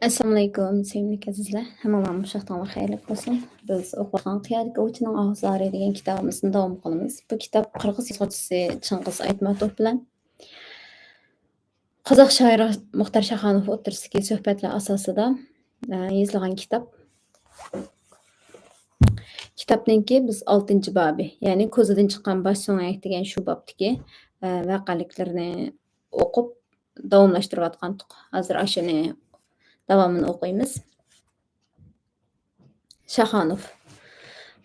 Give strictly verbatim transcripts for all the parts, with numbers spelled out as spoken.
ئەسسالامۇئەلەيكۇم، سۆيۈملۈك ئەزىزلەر. ھەممىڭلارنىڭ شاد تاڭلار خەيرلىك بولسۇن. بىز ئوقۇۋاتقان قىيادىكى ئوۋچىنىڭ ئاھۇ زارى دېگەن كىتابىمىزنى داۋام قىلىمىز. بۇ كىتاب قىرغىز يازغۇچىسى چىڭغىز ئايتماتوف بىلەن قازاق شائىرى مۇختار شاخانوف ئوتتۇرىسىدىكى سۆھبەتلەر ئاساسىدا، ئە، يېزىلغان كىتاب. كىتابنىڭكى بىز ئالتىنچى بابى، يەنى كوزىدىن چىققان باش سۆڭەك دېگەن شۇ بابتىكى، ئە، ۋەقەلىكلىرىنى ئوقۇپ داۋاملاشتۇرۇۋاتقانتۇق. ھازىر ئاشۇنى داۋامىنى ئوقۇيمىز. شاخانوف.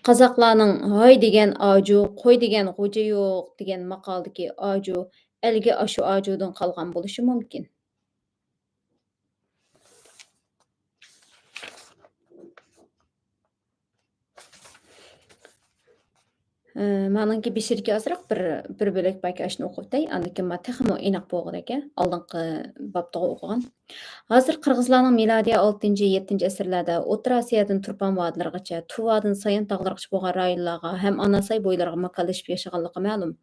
قازاقلارنىڭ «ھاي دېگەن ئاجۇ، قوي دېگەن غوجا يوق» دېگەن ماقالىدىكى ئاجۇ ئەلگە ئاشۇ ئاجۇدىن قالغان بولۇشى مۇمكىن. ئى، مانىڭكى بېشىدىكى ئازراق بىر، بىر بۆلەك باركەن، ئاشۇنى ئوقۇپ ئۆتەي، ئاندىن كېيىن ما تېخىمۇ ئېنىق بولغۇدەك، ئالدىنقى بابتىغۇ ئوقۇغان. ھازىر قىرغىزلارنىڭ مىلادىي ئالتىنچى، يەتتىنچى ئەسىرلەردە ئوتتۇرا ئاسىيادىن تۇرپان ۋادىلىرىغىچە، تۇۋادىن سايان تاغلىرىغىچە بولغان رايونلارغا ھەم ئاناساي بويلىرىغا ماكانلىشىپ ياشىغانلىقى مەلۇم.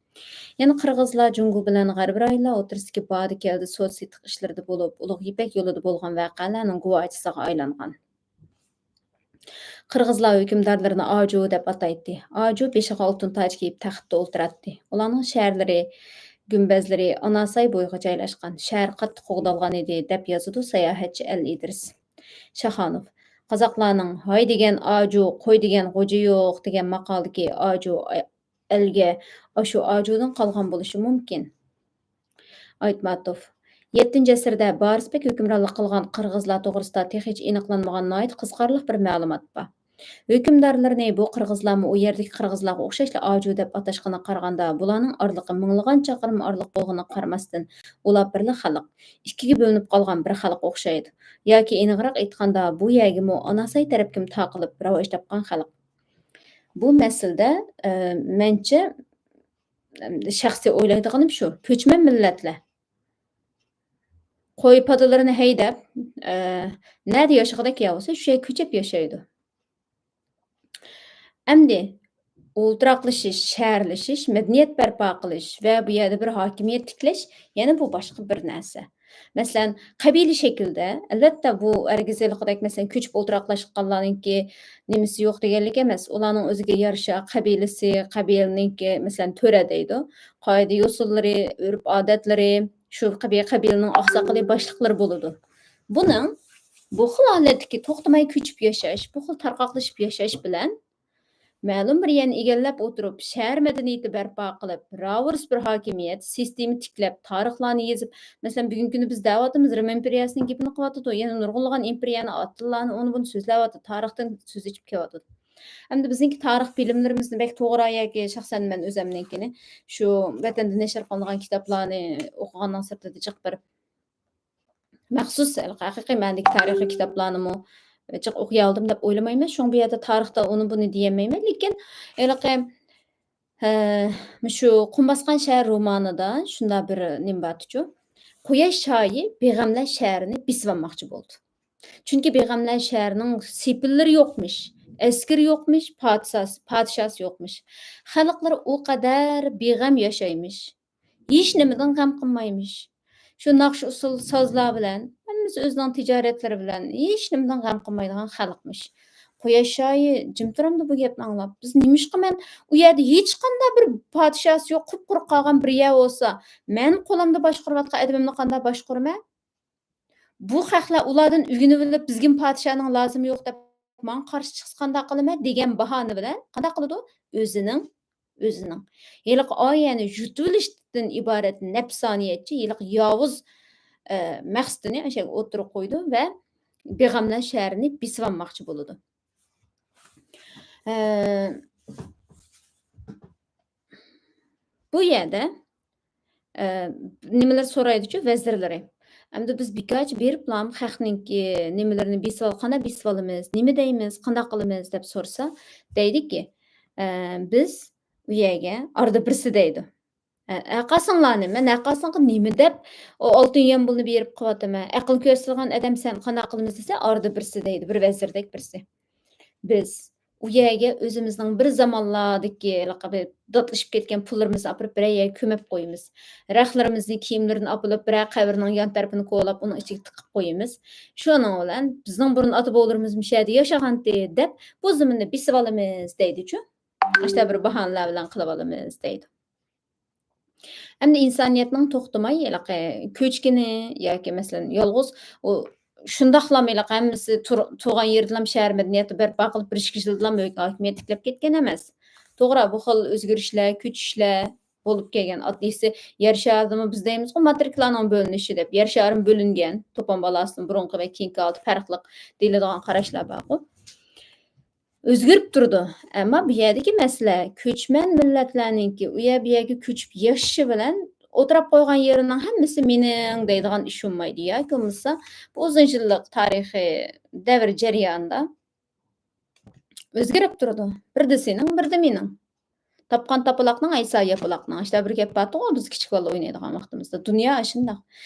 يەنە قىرغىزلار جۇڭگو بىلەن غەربىي رايونلار ئوتتۇرىسىدىكى بادە-كەلدە سودا-سېتىق ئىشلىرىدا بولۇپ، ئۇلۇغ يىپەك يولىدا بولغان ۋەقەلەرنىڭ گۇۋاھچىسىغا ئايلانغان. قىرغىزلار ھۆكۈمدارلىرىنى ئاجۇ دەپ ئاتايتتى. ئاجۇ بېشىغا ئالتۇن تاج كىيىپ تەختتە ئولتۇراتتى. ئۇلارنىڭ شەھەرلىرى، گۈمبەزلىرى ئاناساي بويىغا جايلاشقان. شەھەر قاتتىق قوغدالغان ئىدى، دەپ يازىدۇ ساياھەتچى ئەل ئىدرىس شاخانوف. قازاقلارنىڭ «ھاي دېگەن ئاجۇ، قوي دېگەن غوجا يوق» دېگەن ماقالىدىكى ئاجۇ ئەلگە ئاشۇ ئاجۇدىن قالغان بولۇشى مۇمكىن. ئايتماتوف. يەتتىنچى ئەسىردە بارىسبەك ھۆكۈمرانلىق قىلغان قىرغىزلار توغرىسىدا تېخىچە ئېنىقلانمىغان ناھايىتى قىزىقارلىق بىر مەلۇمات بار. ھۆكۈمدارلىرىنى بۇ قىرغىزلارمۇ ئۇ يەردىكى قىرغىزلارغا ئوخشاشلا ئاجۇ دەپ ئاتاشقىنىغا قارىغاندا، بۇلارنىڭ ئارىلىقى مىڭلىغان چاقىرىم ئارىلىق بولغىنىغا قارىماستىن، ئۇلار بىرلا خەلق، ئىككىگە بۆلۈنۈپ قالغان بىر خەلققە ئوخشايدۇ. ياكى ئېنىقراق ئېيتقاندا، بۇ يەرگىمۇ ئاناساي تەرەپكىمۇ تاقىلىپ راۋاج تاپقان خەلق. بۇ مەسىلىدە، ئە، مەنچە، ئەمدى شەخسىي ئويلايدىغىنىم شۇ، كۆچمەن مىللەتلەر قوي پادىلىرىنى ھەيدەپ، ئە، نەدە ياشىغۇدەك يەر بولسا، شۇ يەرگە كۆچۈپ ياشايدۇ. ئەمدى ئولتۇراقلىشىش، شەھەرلىشىش، مەدەنىيەت بەرپا قىلىش ۋە بۇ يەردە بىر ھاكىمىيەت تىكلەش، يەنە بۇ باشقا بىر نەرسە. مەسىلەن، قەبىلە شەكلىدە، ئەلۋەتتە، بۇ ھەرگىز ھېلىقىدەك، مەسىلەن، كۆچۈپ ئولتۇراقلاشقانلارنىڭكى نېمىسى يوق دېگەنلىك ئەمەس. ئۇلارنىڭ ئۆزىگە يارىشا قەبىلىسى، قەبىلىنىڭكى، مەسىلەن، تۆرە دەيدۇ. قائىدە-يوسۇنلىرى، ئۆرپ-ئادەتلىرى، شۇ قەبىلە، قەبىلىنىڭ ئاقساقىلى، باشلىقلىرى بولىدۇ. بۇنىڭ بۇ خىل ھالەتتىكى توختىماي كۆچۈپ ياشاش، بۇ خىل تارقاقلىشىپ ياشاش بىلەن مەلۇم بىر يەرنى ئىگىلەپ ئولتۇرۇپ، شەھەر مەدەنىيىتى بەرپا قىلىپ، راۋۇرۇس بىر ھاكىمىيەت سىستېما تىكلەپ، تارىخلارنى يېزىپ، مەسىلەن، بۈگۈنكى كۈندە بىز دەۋاتىمىز، رىم ئىمپېرىيەسىنىڭ گېپىنى قىلىۋاتىدۇ، يەنە نۇرغۇنلىغان ئىمپېرىيەنى، ئاتىلارنى، ئۇنى بۇنى سۆزلەۋاتىدۇ، تارىختىن سۆز ئېچىپ كېلىۋاتىدۇ. ئەمدى بىزنىڭكى تارىخ بىلىملىرىمىزنى بەك توغرا ياكى شەخسەن مەن ئۆزەمنىڭكىنى شۇ ۋەتەندە نەشر قىلىنغان كىتابلارنى ئوقۇغاندىن سىرتىدا جىق بىر مەخسۇس ھەقىقىي مەنىدىكى تارىخىي كىتابلارنىمۇ جىق ئوقۇيالىدىم دەپ ئويلىمايمەن. شۇڭا بۇ يەردە تارىختا ئۇنى بۇنى دېيەلمەيمەن. لېكىن ھېلىقى، ھە، مۇشۇ قۇم باسقان شەھەر رومانىدا شۇنداق بىر نېمە بارتىچۇ؟ قۇياش شاھى بىغەملەر شەھىرىنى بېسىۋالماقچى بولدى. چۈنكى بىغەملەر شەھىرىنىڭ سېپىللىرى يوقمىش، ئەسكىرى يوقمىش، پادىشاس-، پادىشاسى يوقمىش. خەلقلىرى ئۇ قەدەر بىغەم ياشايمىش. ھېچنېمىدىن غەم قىلمايمىش. شۇ ناخشا-ئۇسسۇل سازلار بىلەن، ھەممىسى ئۆزىنىڭ تىجارەتلىرى بىلەن ھېچنېمىدىن غەم قىلمايدىغان خەلقمىش. قۇياش شاھى جىم تۇرامدۇ بۇ گەپنى ئاڭلاپ؟ بىز نېمىشقا مەن ئۇ يەردە ھېچقانداق بىر پادىشاسى يوق، قۇپقۇرۇق قالغان بىر يەر بولسا، مەن قولۇمدا باشقۇرۇۋاتقان ئادىمىمنى قانداق باشقۇرىمەن؟ بۇ خەقلەر ئۇلاردىن ئۆگىنىۋېلىپ، بىزگىمۇ پادىشانىڭ لازىمى يوق دەپ، ماڭا قارشى چىقسا قانداق قىلىمەن دېگەن باھانە بىلەن قانداق قىلىدۇ؟ ئۆزىنىڭ، ئۆزىنىڭ ھېلىقى ئايەنى يۇتۇۋېلىشتىن ئىبارەت نەپسانىيەتچى، ھېلىقى ياۋۇز، ئە، مەقسىتىنى ئاشۇ يەرگە ئوتتۇرىغا قويىدۇ ۋە بىغەملەر شەھىرىنى بېسىۋالماقچى بولىدۇ. ئە، بۇ يەردە، ئە، نېمىلەر سورايدۇچۇ ۋەزىرلىرى. ئەمدى بىز بىكارچە بېرىپلام خەقنىڭكى نېمىلىرىنى بېسىۋال-، قانداق بېسىۋالىمىز، نېمە دەيمىز، قانداق قىلىمىز دەپ سورىسا، دەيدۇكى، ئە، بىز ئۇ يەرگە ئارىدا بىرسى دەيدۇ. ئە، ئە، قاسىڭلارنى، مەن ئە قاسىڭغا نېمە دەپ ئۇ ئالتۇن يامبۇلنى بېرىپ قىلىۋاتىمەن؟ ئەقىل كۆرسىتىدىغان ئادەم سەن، قانداق قىلىمىز دېسە، ئارىدا بىرسى دەيدۇ، بىر ۋەزىردەك بىرسى. بىز ئۇ يەرگە ئۆزىمىزنىڭ بىر زامانلاردىكى ھېلىقى بىر داتلىشىپ كەتكەن پۇللىرىمىزنى ئاپىرىپ بىرەر يەرگە كۆمۈپ قويىمىز. رەختلىرىمىزنى، كىيىملىرىنى ئاپىرىپ بىرەر قەبرىنىڭ يان تەرىپىنى كولاپ ئۇنىڭ ئىچىگە تىقىپ قويىمىز. شۇنىڭ بىلەن بىزنىڭ بۇرۇن ئاتا-بوۋىلىرىمىز مۇشۇ يەردە ياشىغانتى دەپ بۇ زېمىننى بېسىۋالىمىز دەيدىچۇ. ئاشۇنداق بىر باھانىلەر بىلەن قىلىۋالىمىز دەيدۇ. ئەمدى ئىنسانىيەتنىڭ توختىماي ھېلىقى كۆچكىنى ياكى مەسىلەن يالغۇز ئۇ شۇنداقلام ھېلىقى ھەممىسى تۇر-، تۇرغان يېرىدىلا شەھەر مەدەنىيەتى بەرپا قىلىپ بىر ئىككى يىلدىلا ھاكىمىيەت تىكلەپ كەتكەن ئەمەس. توغرا، بۇ خىل ئۆزگىرىشلەر، كۆچۈشلەر بولۇپ كەلگەن. ئاددىيسى يەر شارىدىمۇ بىز دەيمىزغۇ، ماتېرىكلارنىڭ بۆلۈنۈشى دەپ. يەر شارىمۇ بۆلۈنگەن، توپان بالاسىدىن بۇرۇنقى ۋە كېيىنكى ھالىتى پەرقلىق دېيىلىدىغان قاراشلار بارغۇ. ئۆزگىرىپ تۇرىدۇ. ئەمما بۇ يەردىكى مەسىلە كۆچمەن مىللەتلەرنىڭكى ئۇ يەر، بۇ يەرگە كۆچۈپ ياشىشى بىلەن ئولتۇراپ قويغان يېرىنىڭ ھەممىسى مېنىڭ دەيدىغان ئىش بولمايدۇ. ياكى بولمىسا بۇ ئۇزۇن يىللىق تارىخىي دەۋر جەريانىدا ئۆزگىرىپ تۇرىدۇ. بىردە سېنىڭ، بىردە مېنىڭ. تاپقان تاپىلاقنىڭ، ئەيسا ياپىلاقنىڭ. ئاشۇنداق بىر گەپ بارتىغۇ، بىز كىچىك بالىلار ئوينايدىغان ۋاقتىمىزدا. دۇنيا ئاشۇنداق.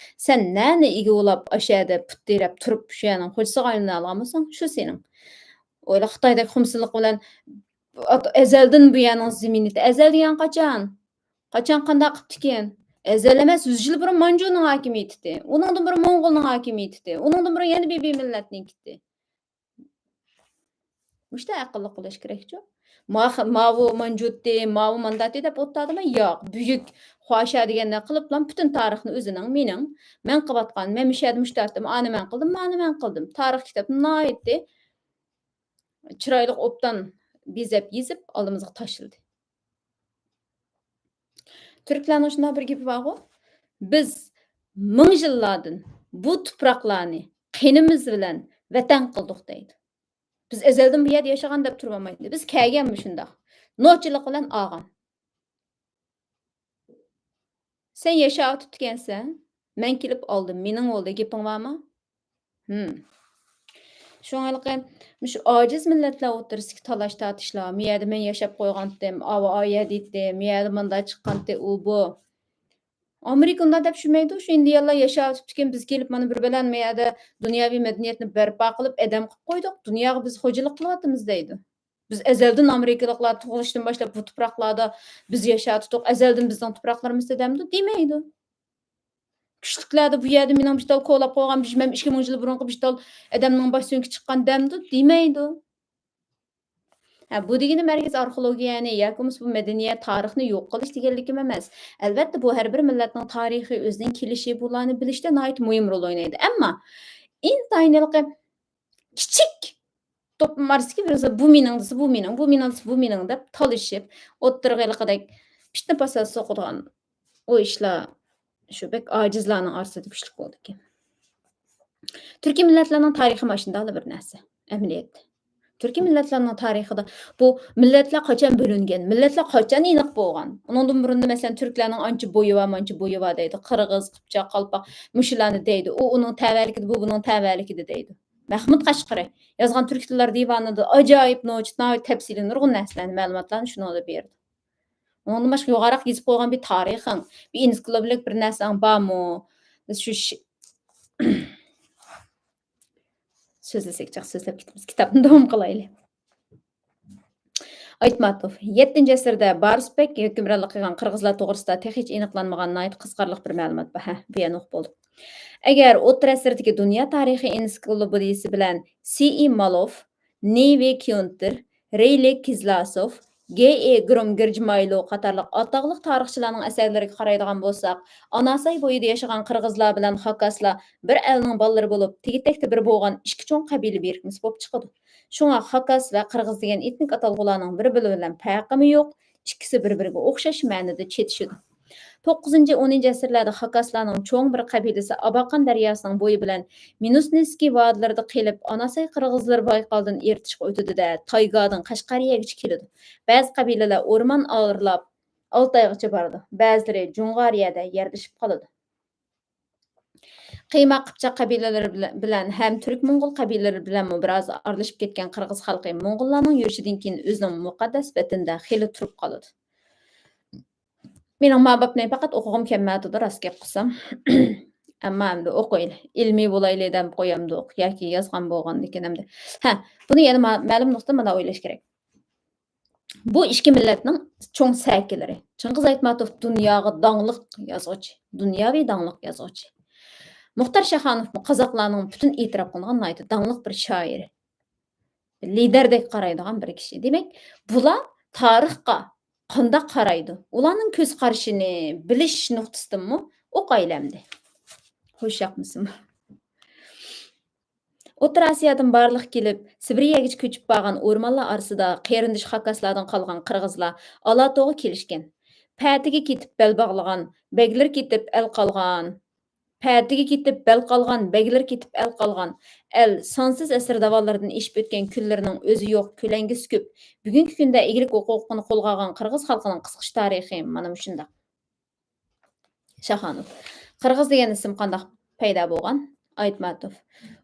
سەن نەنى ئىگە بولاپ ئاشۇ يەردە پۇت تىرەپ تۇرۇپ شۇ يەرنىڭ خوجىسىغا ئايلىنالىغان بولساڭ، شۇ سېنىڭ. ئويلا، خىتايدەك خۇمسىلىق بىلەن ئەزەلدىن بۇ يەرنىڭ زېمىنى. ئەزەل دېگەن قاچان؟ قاچان قانداق قىپتىكىن؟ ئەزەل ئەمەس، يۈز يىل بۇرۇن مانجۇنىڭ ھاكىمىيىتى. ئۇنىڭدىن بۇرۇن موڭغۇلنىڭ ھاكىمىيىتى. ئۇنىڭدىن بۇرۇن يەنە بىر، بىر مىللەتنىڭكىتى. مۇشۇنداق ئەقىللىق بولۇش كېرەكچۇ. ما-، ماۋۇ مانجۇتتى، ماۋۇ مانداتتى دەپ ئولتۇردىمۇ؟ ياق. بۈيۈك خۇاشيا دېگەندەك قىلىپلا پۈتۈن تارىخنى ئۆزىنىڭ، مېنىڭ، مەن قىلىۋاتقان، مەن مۇشۇ يەردە مۇشۇ تارتتىم، ئانى مەن قىلدىم، مانى مەن قىلدىم. تارىخ كىتابى ناھايىتى چىرايلىق، ئوبدان بېزەپ يېزىپ ئالدىمىزغا تاشلىدى. تۈركلەرنىڭ شۇنداق بىر گېپى بارغۇ، «بىز مىڭ يىللاردىن بۇ تۇپراقلارنى قېنىمىز بىلەن ۋەتەن قىلدۇق» دەيدۇ. بىز ئەزەلدىن بۇ يەردە ياشىغان دەپ تۇرۇۋالمايدۇ. بىز كەلگەنمۇ شۇنداق. نوچىلىق بىلەن ئالغان. سەن ياشاۋاتىپتىكەنسەن، مەن كېلىپ ئالدىم، مېنىڭ بولدى، گېپىڭ بارمۇ؟ ھىم. شۇڭا ھېلىقى مۇشۇ ئاجىز مىللەتلەر ئوتتۇرىسىدىكى تالاش-تارتىشلار، «مۇ يەردە مەن ياشاپ قويغانتىم، ئاۋۇ ئايە دېيتتى، مۇ يەردە مۇنداق چىققانتى، ئۇ بۇ.» ئامېرىكا ئۇنداق دەپ چۈشمەيدۇ، شۇ ئىندىيەلەر ياشاۋېتىپتىكەن، بىز كېلىپ مانا بىر بەلەن مۇ يەردە دۇنياۋى مەدەنىيەتنى بەرپا قىلىپ، ئادەم قىلىپ قويدۇق، دۇنياغا بىز خوجىلىق قىلىۋاتىمىز دەيدۇ. بىز ئەزەلدىن ئامېرىكىلىقلار تۇغۇلۇشتىن باشلاپ بۇ تۇپراقلاردا بىز ياشاۋاتىدۇق، ئەزەلدىن بىزنىڭ تۇپراقلىرىمىزدا دەمدۇ؟ دېمەيدۇ. كۈچلۈكلەردە بۇ يەردە مېنىڭ بىر تال كولاپ قويغان بىر مىڭ ئىككى مىڭ يىل بۇرۇنقى بىر تال ئادەمنىڭ باش سۆڭىكى چىققان دەمدۇ؟ دېمەيدۇ. ھە، بۇ دېگىنىم ھەرگىز ئارخېئولوگىيەنى ياكى بولمىسا بۇ مەدەنىيەت تارىخنى يوق قىلىش دېگەنلىكىم ئەمەس. ئەلۋەتتە، بۇ ھەر بىر مىللەتنىڭ تارىخى، ئۆزىنىڭ كېلىشى، بۇلارنى بىلىشتە ناھايىتى مۇھىم رول ئوينايدۇ. ئەمما ئىنتايىن ھېلىقى كىچىك توپلام ئارىسىدىكى بىر، بۇ مېنىڭ دېسە، بۇ مېنىڭ، بۇ مېنىڭ دېسە، بۇ مېنىڭ دەپ تالىشىپ، ئوتتۇرىغا ھېلىقىدەك پىتنە-پاسات سوقىدىغان ئۇ ئىشلار شۇ بەك ئاجىزلارنىڭ ئارىسىدا كۈچلۈك بولىدىكەن. تۈركىي مىللەتلەرنىڭ تارىخى مانا شۇنداقلا بىر نەرسە، ئەمەلىيەتتە. تۈركىي مىللەتلەرنىڭ تارىخىدا بۇ مىللەتلەر قاچان بۆلۈنگەن، مىللەتلەر قاچان ئېنىق بولغان؟ ئۇنىڭدىن بۇرۇندا، مەسىلەن، تۈركلەرنىڭ ئانچە بويى بار، مانچە بويى بار دەيدۇ. قىرغىز، قىپچاق، قالپاق، مۇشۇلارنى دەيدۇ. ئۇ ئۇنىڭ تەۋەلىكىدە، بۇ بۇنىڭ تەۋەلىكىدە دەيدۇ. مەخمۇت قەشقىرى يازغان تۈرك تىللار دىۋانىدا ئاجايىپ نوچىت، ناھايىتى تەپسىلىي نۇرغۇن نەرسىلەرنى، مەلۇماتلارنى شۇنىڭدا بېرىدۇ. ئۇنىڭدىن باشقا يوغانراق يېزىپ قويغان بىر تارىخىڭ، بىر ئېنسىكلوپېدىيىلىك بىر نەرسەڭ بارمۇ؟ بىز شۇ شى-، سۆزلىسەك جىق سۆزلەپ كېتىمىز. كىتابنى داۋام قىلايلى. ئايتماتوف، يەتتىنچى ئەسىردە بارىس بەگ ھۆكۈمرانلىق قىلغان قىرغىزلار توغرىسىدا تېخىچە ئېنىقلانمىغان ناھايىتى قىزىقارلىق بىر مەلۇمات بار. ھە، بۇ يەنە ئۇقۇپ بولدۇق. ئەگەر ئوتتۇرا ئەسىردىكى دۇنيا تارىخى ئېنسىكلوپېدىيىسى بىلەن سى ئى مالوف، نېۋى كيونتېر، رېيلى كىزلاسوف، گې ئې گروم گىرجمايلو قاتارلىق ئاتاقلىق تارىخچىلارنىڭ ئەسەرلىرىگە قارايدىغان بولساق، ئاناساي بويىدا ياشىغان قىرغىزلار بىلەن خاكاسلار بىر ئەلنىڭ بالىلىرى بولۇپ، تېگى-تەكتى بىر بولغان ئىككى چوڭ قەبىلە بىرىكمىسى بولۇپ چىقىدۇ. شۇڭا خاكاس ۋە قىرغىز دېگەن ئېتنىك ئاتالغۇلارنىڭ بىر-بىرى بىلەن پەرقىمۇ يوق، ئىككىسى بىر-بىرىگە ئوخشاش مەنىدە چېتىشىدۇ. توققۇزىنچى، ئونىنچى ئەسىرلەردە خاكاسلارنىڭ چوڭ بىر قەبىلىسى ئاباقان دەرياسىنىڭ بويى بىلەن مىنۇسنىسكىي ۋادىلىرىدا قېلىپ، ئاناساي قىرغىزلىرى بايقالدىن ئېرتىشقا ئۆتىدۇ-دە، تايگادىن قەشقەرىيەگىچە كېلىدۇ. بەزى قەبىلىلەر ئورمان ئارىلاپ ئالتايغىچە بارىدۇ، بەزىلىرى جۇڭغارىيەدە يەرلىشىپ قالىدۇ. قىيماق قىپچاق قەبىلىلىرى بىلە-، بىلەن ھەم تۈرك موڭغۇل قەبىلىلىرى بىلەنمۇ بىر ئاز ئارىلىشىپ كەتكەن قىرغىز خەلقى موڭغۇللارنىڭ يۈرۈشىدىن كېيىن ئۆزىنىڭ مۇقەددەس ۋەتىنىدە خېلى تۇرۇپ قالىدۇ. مېنىڭ ماباپنى پەقەت ئوقۇغۇم كەلمەيۋاتىدۇ، راست گەپ قىلسام. ئەمما ئەمدى ئوقۇيلى. ئىلمىي بولايلى دەپ قويامدۇق ياكى يازغان بولغاندىكىن ئەمدى. ھە، بۇنى يەنە ما-، مەلۇم نۇقتىدىن مانا ئويلاش كېرەك. بۇ ئىككى مىللەتنىڭ چوڭ سەكىلىرى. چىڭگىز ئايتماتوف دۇنياغا داڭلىق يازغۇچى، دۇنياۋى داڭلىق يازغۇچى. مۇختار شاخانوفمۇ قازاقلارنىڭ پۈتۈن ئېتىراپ قىلىنغان ناھايىتى داڭلىق بىر شائىر. لىدەردەك قارايدىغان بىر كىشى. دېمەك، بۇلار تارىخقا قانداق قارايدۇ؟ ئۇلارنىڭ كۆز قارىشىنى بىلىش نۇقتىسىدىنمۇ ئوق ئايلەمدى. خوش ياقمىسىمۇ؟ ئوتتۇرا ئاسىيادىن بارلىققا كېلىپ، سىبىرىيەگىچە كۆچۈپ بارغان ئورمانلار ئارىسىدا قېرىندىشى خاكاسلاردىن قالغان قىرغىزلار ئالاتوغا كېلىشكەن. پەتىگە كېتىپ بەل باغلىغان، بەگلىرى كېتىپ ئەل قالغان، پەتىگە كېتىپ بەل قالغان، بەگلىرى كېتىپ ئەل قالغان ئەل سانسىز ئەسىر داۋانلىرىدىن ئېشىپ ئۆتكەن كۈنلىرىنىڭ ئۆزى يوق، كۆلەڭگىسى كۆپ. بۈگۈنكى كۈندە ئىگىلىك ھوقۇقىنى قولغا ئالغان قىرغىز خەلقىنىڭ قىسقىچە تارىخى مانا مۇشۇنداق. شاخانوف. قىرغىز دېگەن ئىسىم قانداق پەيدا بولغان؟ ئايتماتوف.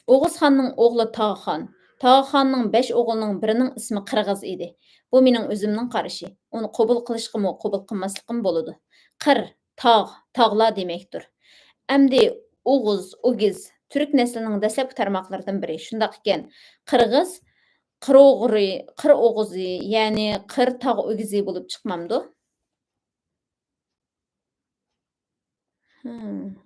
ئوغۇزخاننىڭ ئوغلى تاغخان. تاغخاننىڭ بەش ئوغلىنىڭ بىرىنىڭ ئىسمى قىرغىز ئىدى. بۇ مېنىڭ ئۆزۈمنىڭ قارىشى. ئۇنى قوبۇل قىلىشقىمۇ، قوبۇل قىلماسلىققىمۇ بولىدۇ. قىر، تاغ، تاغلار دېمەكتۇر. ئەمدى ئوغۇز، ئوگىز، تۈرك نەسلىنىڭ دەسلەپكى تارماقلىرىدىن بىرى. شۇنداق ئىكەن، قىرغىز، قىر ئوغرى، قىر ئوغۇزى، يەنى قىر تاغ ئۆگىزى بولۇپ چىقمامدۇ؟ ھىم.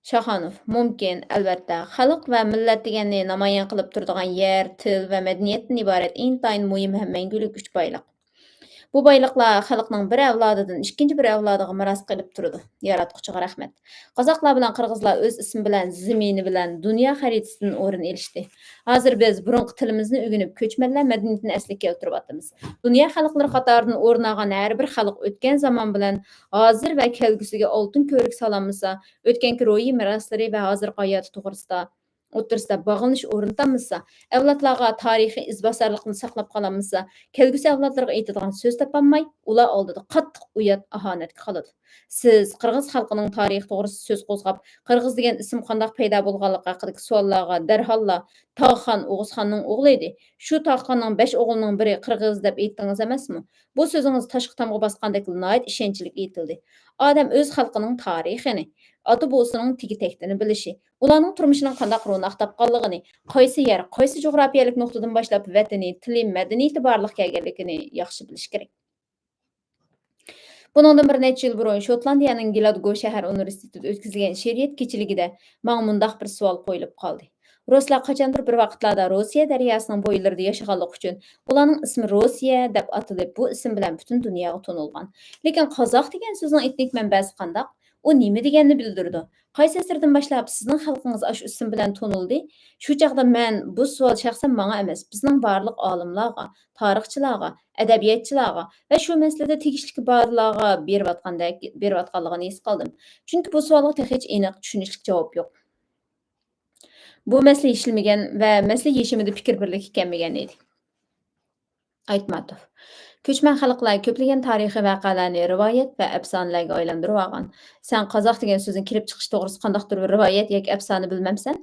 شاخانوف، مۇمكىن، ئەلۋەتتە. خەلق ۋە مىللەت دېگەننى نامايان قىلىپ تۇرىدىغان يەر، تىل ۋە مەدەنىيەتتىن ئىبارەت ئىنتايىن مۇھىم ھەم مەڭگۈلۈك ئۈچ بايلىق. بۇ بايلىقلار خەلقنىڭ بىر ئەۋلادىدىن ئىككىنچى بىر ئەۋلادىغا مىراس قېلىپ تۇرىدۇ. ياراتقۇچىغا رەھمەت. قازاقلار بىلەن قىرغىزلار ئۆز ئىسمى بىلەن، زېمىنى بىلەن دۇنيا خەرىتىسىدىن ئورۇن ئېلىشتى. ھازىر بىز بۇرۇنقى تىلىمىزنى ئۆگىنىپ، كۆچمەنلەر مەدەنىيىتىنى ئەسلىگە كەلتۈرۈۋاتىمىز. دۇنيا خەلقلىرى قاتارىدىن ئورۇن ئالغان ھەر بىر خەلق ئۆتكەن زامان بىلەن ھازىر ۋە كەلگۈسىگە ئالتۇن كۆۋرۈك سالالمىسا، ئۆتكەنكى روھىي مىراسلىرى ۋە ھازىرقى ھاياتى توغرىسىدا، ئوتتۇرىسىدا باغلىنىش ئورنىتالمىسا، ئەۋلادلارغا تارىخىي ئىزباسارلىقنى ساقلاپ قالالمىسا، كەلگۈسى ئەۋلادلىرىغا ئېيتىدىغان سۆز تاپالماي، ئۇلار ئالدىدا قاتتىق ئۇيات، ئاھانەتكە قالىدۇ. سىز قىرغىز خەلقىنىڭ تارىخى توغرىسىدا سۆز قوزغاپ، قىرغىز دېگەن ئىسىم قانداق پەيدا بولغانلىقى ھەققىدىكى سوئاللارغا دەرھاللا، تاغخان ئوغۇزخاننىڭ ئوغلى ئىدى. شۇ تاغخاننىڭ بەش ئوغلىنىڭ بىرى قىرغىز دەپ ئېيتتىڭىز ئەمەسمۇ؟ بۇ سۆزىڭىز تاشقا تامغا باسقاندەك ناھايىتى ئىشەنچلىك ئېيتىلدى. ئادەم ئۆز خەلقىنىڭ تارىخىنى، ئاتا بوۋىسىنىڭ تېگى تەكتىنى بىلىشى، ئۇلارنىڭ تۇرمۇشىنىڭ قانداق روناق تاپقانلىقىنى، قايسى يەر، قايسى جۇغراپىيەلىك نۇقتىدىن باشلاپ ۋەتىنى، تىلى، مەدەنىيىتى بارلىققا كەلگەنلىكىنى ياخشى بىلىش كېرەك. بۇنىڭدىن بىر نەچچە يىل بۇرۇن شوتلاندىيەنىڭ گلادگو شەھەر ئۇنىۋېرسىتېتىدا ئۆتكۈزۈلگەن شېئىرىيەت كېچىلىكىدە ماڭا مۇنداق بىر سوئال قويۇلۇپ قالدى. رۇسلار قاچاندۇر بىر ۋاقىتلاردا روسىيە دەرياسىنىڭ بويلىرىدا ياشىغانلىقى ئۈچۈن ئۇلارنىڭ ئىسمى روسىيە دەپ ئاتىلىپ، بۇ ئىسىم بىلەن پۈتۈن دۇنياغا تونۇلغان. لېكىن قازاق دېگەن سۆزنىڭ ئېتنىك مەنبەسى قانداق؟ ئۇ نېمە دېگەننى بىلدۈرىدۇ؟ قايسى ئەسىردىن باشلاپ سىزنىڭ خەلقىڭىز ئاشۇ ئىسىم بىلەن تونۇلدى؟ شۇ چاغدا مەن، بۇ سوئال شەخسەن ماڭا ئەمەس، بىزنىڭ بارلىق ئالىملارغا، تارىخچىلارغا، ئەدەبىياتچىلارغا ۋە شۇ مەسىلىدە تېگىشلىك بارلارغا بېرىۋاتقاندەك، بېرىۋاتقانلىقىنى ھېس قىلدىم. چۈنكى بۇ سوئالغا تېخىچە ئېنىق، چۈشىنىشلىك جاۋاب يوق. بۇ مەسىلە يېشىلمىگەن ۋە مەسىلە يېشىمىدا پىكىر بىرلىككە كەلمىگەن ئىدى. ئايتماتوف. كۆچمەن خەلقلەر كۆپلىگەن تارىخىي ۋەقەلەرنى رىۋايەت ۋە ئەپسانىلەرگە ئايلاندۇرۇۋالغان. سەن قازاق دېگەن سۆزنىڭ كېلىپ چىقىشى توغرىسىدا قانداقتۇر بىر رىۋايەت ياكى ئەپسانە بىلمەمسەن؟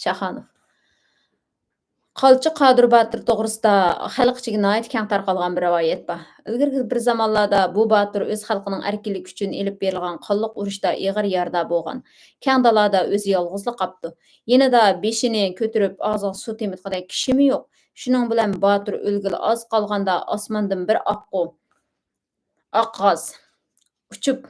شاخانوف. قالچا قادىر باتۇر توغرىسىدا خەلق ئىچىگە ناھايىتى كەڭ تارقالغان بىر رىۋايەت بار. ئىلگىرىكى بىر زامانلاردا بۇ باتۇر ئۆز خەلقىنىڭ ئەركىنلىكى ئۈچۈن ئېلىپ بېرىلغان قانلىق ئۇرۇشتا ئېغىر يارىدار بولغان. كەڭ دالادا ئۆزى يالغۇزلا قاپتۇ. يېنىدا بېشىنى كۆتۈرۈپ ئاغزىغا سۇ تېمىتقۇدەك كىشىمۇ يوق. شۇنىڭ بىلەن باتۇر ئۆلگىلى ئاز قالغاندا ئاسماندىن بىر ئاققۇ، ئاق غاز ئۇچۇپ،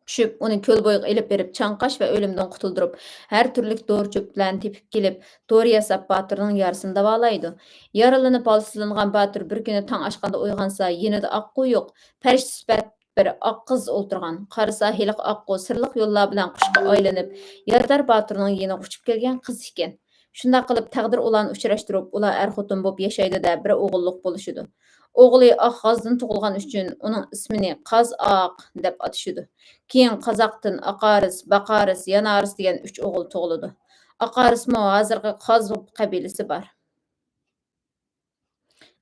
چۈشۈپ، ئۇنى كۆل بويىغا ئېلىپ بېرىپ، چاڭقاش ۋە ئۆلۈمدىن قۇتۇلدۇرۇپ، ھەر تۈرلۈك دورا چۆپلەرنى تېپىپ كېلىپ، دورا ياساپ، باتۇرنىڭ يارىسىنى داۋالايدۇ. يارىلىنىپ ھالسىزلانغان باتۇر بىر كۈنى تاڭ ئاشقاندا ئويغانسا، يېنىدا ئاققۇ يوق، پەرىشتە سۈپەت بىر ئاق قىز ئولتۇرغان. قارىسا، ھېلىقى ئاققۇ سىرلىق يوللار بىلەن قۇشقا ئايلىنىپ، يارىدار باتۇرنىڭ يېنىغا ئۇچۇپ كەلگەن قىز ئىكەن. شۇنداق قىلىپ، تەقدىر ئۇلارنى ئۇچراشتۇرۇپ، ئۇلار ئەر-خوتۇن بولۇپ ياشايدۇ-دە، بىر ئوغۇللۇق بولۇشىدۇ. ئوغلى ئاق غازدىن تۇغۇلغان ئۈچۈن ئۇنىڭ ئىسمىنى قاز ئاق دەپ ئاتىشىدۇ. كېيىن قازاقتىن ئاقارىس، باقارىس، يانارىس دېگەن ئۈچ ئوغۇل تۇغۇلىدۇ. ئاقارىسمۇ ھازىرقى قاز قەبىلىسى بار.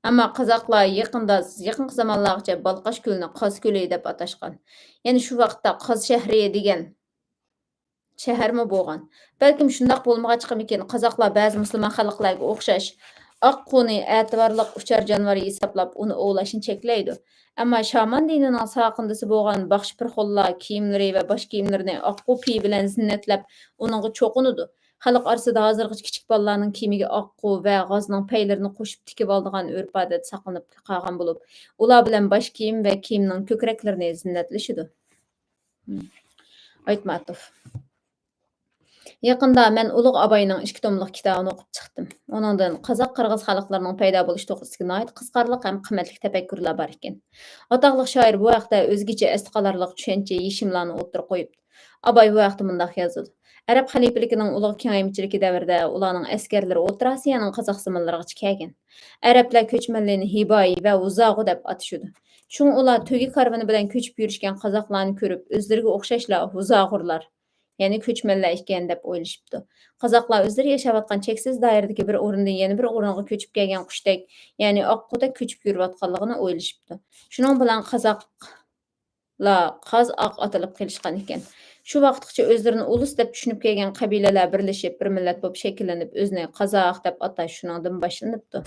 ئەمما قازاقلار يېقىندا، يېقىنقى زامانلارغىچە بالقاش كۆلىنى قاز كۆلى دەپ ئاتاشقان. يەنى شۇ ۋاقىتتا قاز شەھىرى دېگەن شەھەرمۇ بولغان. بەلكىم شۇنداق بولمىغاچقىمىكىن، قازاقلار بەزى مۇسۇلمان خەلقلەرگە ئوخشاش ئاققۇنى ئەتىۋارلىق ئۇچار جانىۋار ھېسابلاپ، ئۇنى ئوۋلاشنى چەكلەيدۇ. ئەمما شامان دىنىنىڭ ساقىندىسى بولغان باخشى پىرخونلار كىيىملىرى ۋە باش كىيىملىرىنى ئاققۇ پېيى بىلەن زىننەتلەپ، ئۇنىڭغا چوقۇنىدۇ. خەلق ئارىسىدا ھازىرغىچە كىچىك بالىلارنىڭ كىيىمىگە ئاققۇ ۋە غازنىڭ پەيلىرىنى قوشۇپ تىكىۋالىدىغان ئۆرپ-ئادەت ساقلىنىپ قالغان بولۇپ، ئۇلار بىلەن باش كىيىم ۋە كىيىمنىڭ كۆكرەكلىرىنى زىننەتلىشىدۇ. ئايتماتوف. يېقىندا مەن ئۇلۇغ ئاباينىڭ ئىككى توملۇق كىتابىنى ئوقۇپ چىقتىم. ئۇنىڭدىن قازاق-قىرغىز خەلقلىرىنىڭ پەيدا بولۇشى توغرىسىدىكى ناھايىتى قىزىقارلىق ھەم قىممەتلىك تەپەككۇرلار بار ئىكەن. ئاتاقلىق شائىر بۇ ھەقتە ئۆزگىچە ئەستە قالارلىق چۈشەنچە، يېشىملارنى ئوتتۇرىغا قويۇپتۇ. ئاباي بۇ ھەقتە مۇنداق يازىدۇ: ئەرەب خەلىپىلىكىنىڭ ئۇلۇغ كېڭەيمىچىلىكى دەۋرىدە ئۇلارنىڭ ئەسكەرلىرى ئورتا ئاسىيانىڭ قازاق زېمىنلىرىغىچە كەلگەن. ئەرەبلەر كۆچمەنلىرىنى ھىباي ۋە ھۇزاغۇ دەپ ئاتىشىدۇ. شۇڭا ئۇلار تۆگە كارۋىنى بىلەن كۆچۈپ يۈرۈشكەن قازاقلارنى كۆرۈپ، ئۆزلىرىگە ئوخشاشلا ھۇزاغۇرلار، يەنى كۆچمەنلەر ئىكەن، دەپ ئويلىشىپتۇ. قازاقلار ئۆزلىرى ياشاۋاتقان چەكسىز دائىرىدىكى بىر ئورۇندىن يەنە بىر ئورۇنغا كۆچۈپ كەلگەن قۇشتەك، يەنى ئاققۇدەك كۆچۈپ يۈرۈۋاتقانلىقىنى ئويلىشىپتۇ. شۇنىڭ بىلەن قازاقلار قاز ئاق ئاتىلىپ قېلىشقان ئىكەن. شۇ ۋاقىتقىچە ئۆزلىرىنى ئۇلۇس دەپ چۈشىنىپ كەلگەن قەبىلىلەر بىرلىشىپ، بىر مىللەت بولۇپ شەكىللىنىپ، ئۆزىنى قازاق دەپ ئاتاش شۇنىڭدىن باشلىنىپتۇ.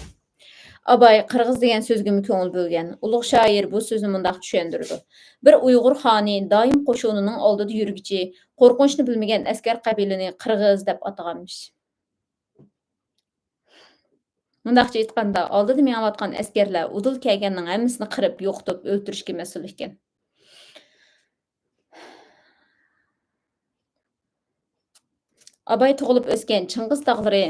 ئاباي قىرغىز دېگەن سۆزگىمۇ كۆڭۈل بۆلگەن. ئۇلۇغ شائىر بۇ سۆزنى مۇنداق چۈشەندۈرىدۇ: بىر ئۇيغۇر خانى دائىم قوشۇنىنىڭ ئالدىدا يۈرگۈچى، قورقۇنچنى بىلمىگەن ئەسكەر قەبىلىنى قىرغىز دەپ ئاتىغانمىش. مۇنداقچە ئېيتقاندا، ئالدىدا مېڭىۋاتقان ئەسكەرلەر ئۇدۇل كەلگەننىڭ ھەممىسىنى قىرىپ، يوقىتىپ ئۆلتۈرۈشكە مەسئۇل ئىكەن. ئاباي تۇغۇلۇپ ئۆسكەن چىڭگىز تاغلىرى